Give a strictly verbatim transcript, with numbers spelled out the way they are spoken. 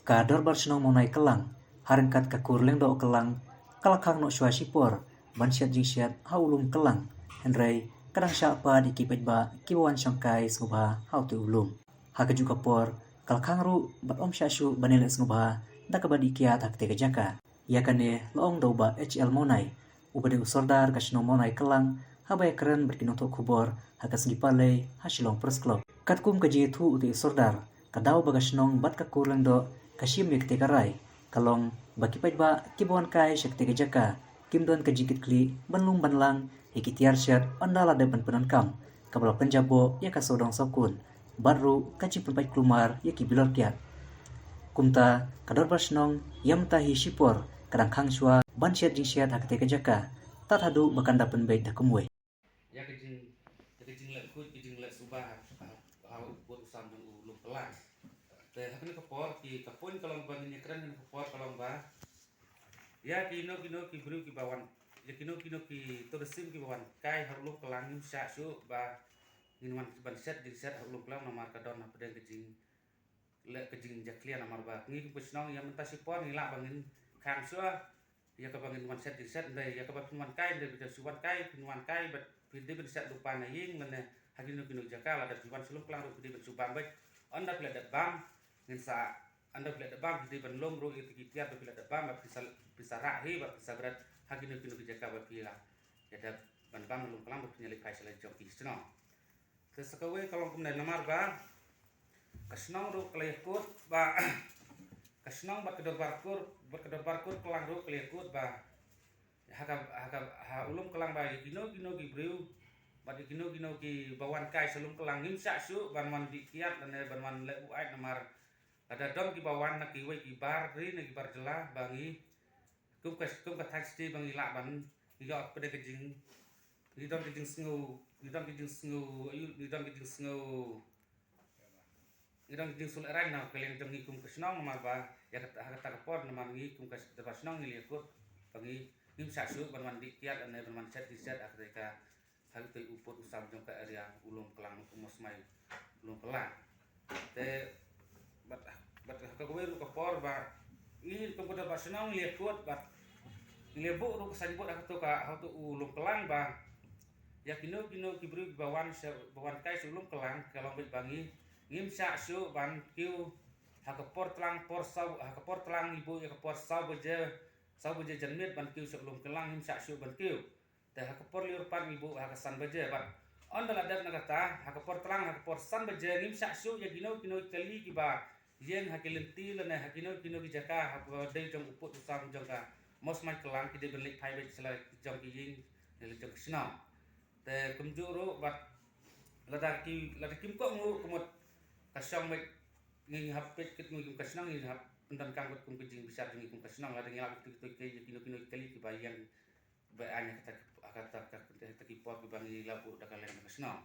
Ka Dorbar Shnong Mawnai Klang, ha ryngkat ka Kur Lyngdoh Klang, ka la khang noh shuwa shipor ban shet jingshet ha u lum Klang, hynrei ka dang shah pat ïa ki paidbah kiba wan shongkai sngewbha ha utu u lum. Ha kajuh ka por ka la khang ruh bad ym shah shuh ban ïaleh sngewbha da kaba dih kiad ha katei ka jaka. Ïa kane la ong da u Bah H L Mawnai, uba dei u Sordar ka shnong Mawnai Klang, haba ïakren bad ki nongthoh khubor ha ka sngi Palei ha Shillong Press Club. Katkum ka jingïathuh utu u Sordar, ka daw ba ka shnong bad ka Kur Lyngdoh ka shim ïa katei ka rai ka long ba ki paidbah kiba wan kai sha katei ka jaka kim don ka jingkitkhlieh ban lum ban lang ïa ki tiar shet ynda la dep ban pyndonkam, kaba la pynjaboh ïa ka sawdong sawkun bad ruh ka jingpynpait kulmar ïa ki bilor kiad. Kumta ka Dorbar Shnong ïa mynta hi shipor ka dang khang shuwa ban shet jingshet ha katei ka jaka, tad haduh ba kan da pynbeit da kumwei. Ïa ka jing, ïa ka jingleh khuid, ka jingleh suba ha, ha, ha u pud u sam jong u lum Klang. Te ha kane ka por ki, ka point ka long ba ngin ïakren, kane ka por ka long ba ïa kino kino ki briew kiba wan, ïa kino kino ki tourist kiba wan kai ha u lum Klang, ngim shah shuh ba ngin wan ban shet jingshet ha u lum Klang namar ka don hapdeng ka jing, leh ka jingjakhlia namar ba ngi kum ka shnong ïa mynta shipor ngi lah ba ngin khang shuwa ïa kaba ngin wan shet jingshet, hynrei ïa kaba phin wan kai, hynrei phi da shu wan kai, phin wan kai bad phi dei ban shet lypa na ïing lane ha kino kino jaka, lada phi wan sha lum Klang ruh phi dei ban shu bam beit. Ynda phi la dep bam, ngin sa, ynda phi la dep bam phi dei ban lum ruh ïa ki tiar ba phi la dep bam, ba phin sa, phin sa rah hi, ba phin sa bret ha kino kino ki jaka ba phi la ïa dep ban bam na lum Klang, ba phin ïaleit phai sha la jong ki shnong. Te sa kawei ka long kumne namar ba ka shnong ruh ka la ïakut ba ka shnong bad ka dorbar kur, bad ka dorbar kur Klang ruh ka la ïakut ba ha ka, ha ka, ha u lum Klang ba ïa kino kino ki briew bad ïa kino kino kiba wan kai sha lum Klang ngim shah shuh ban wan dih kiad lane ban wan leh buaid namar lada don kiba wan na kiwei ki bar ri na ki bar jylla ba ngi kum ka, kum ka thaiñ sdie ba ngi lah ban, ngi ïoh pdeng ka jing, ngi don ka jingsngew, ngi don ka jingsngew, aïu, ngi don ka jingsngew, ngi don ka jingsuliehraiñ na ka liang jong ngi kum ka shnong namar ba ïa kata, ha kata ka por namar ngi kum ka dorbar shnong ngi la ïakut ba ngi ngim shah shuh ban wan dih kiad lane ban wan shet jingshet ha katei ka, ha katei u pud u sam jong ka area u lum Klang, u mosmai u lum Klang. Te bad, bad ha kawei ruh ka por ba ngi kum ka dorbar shnong ngi la ïakut bad ngi la buh ruh ka signboard ha kato ka, ha kato u lum Klang ba ïa kino kino ki briew ba wan sha, ba wan kai sha u lum Klang ka long beit ba ngi ngim shah shuh ban kiew ha ka por tlang, por saw, ha ka por tlang ngi buh ïa ka por saw baje, saw baje janmiet ban kiew sha u lum Klang, ngim shah shuh ban kiew. Te ha ka por lyiur pat ngi buh ha ka san baje bad ynda la dep na kata ha ka por tlang, ha ka por san baje ngim shah shuh ïa kino kino ki kali kiba ïeng ha ki lynti lane ha kino kino ki jaka haba dei jong u pud u sam jong ka mosmai Klang ki dei ban leit phai beit sha la jong ki ïing ne la jong ka shnong. Te kumjuh ruh bad lada ki, lada kim kohnguh ka mut ka shong beit ngi hap peit kit ngi kum ka shnong, ngi hap pyndonkam kit kum ka jingbishar jong ngi kum ka shnong, lada ngi lap kito kito ki, kino kino ki kali kiba ïeng ba aiñ ha kata, ha kata, ha kata ki por kiba ngi la buh da ka liang jong ka shnong.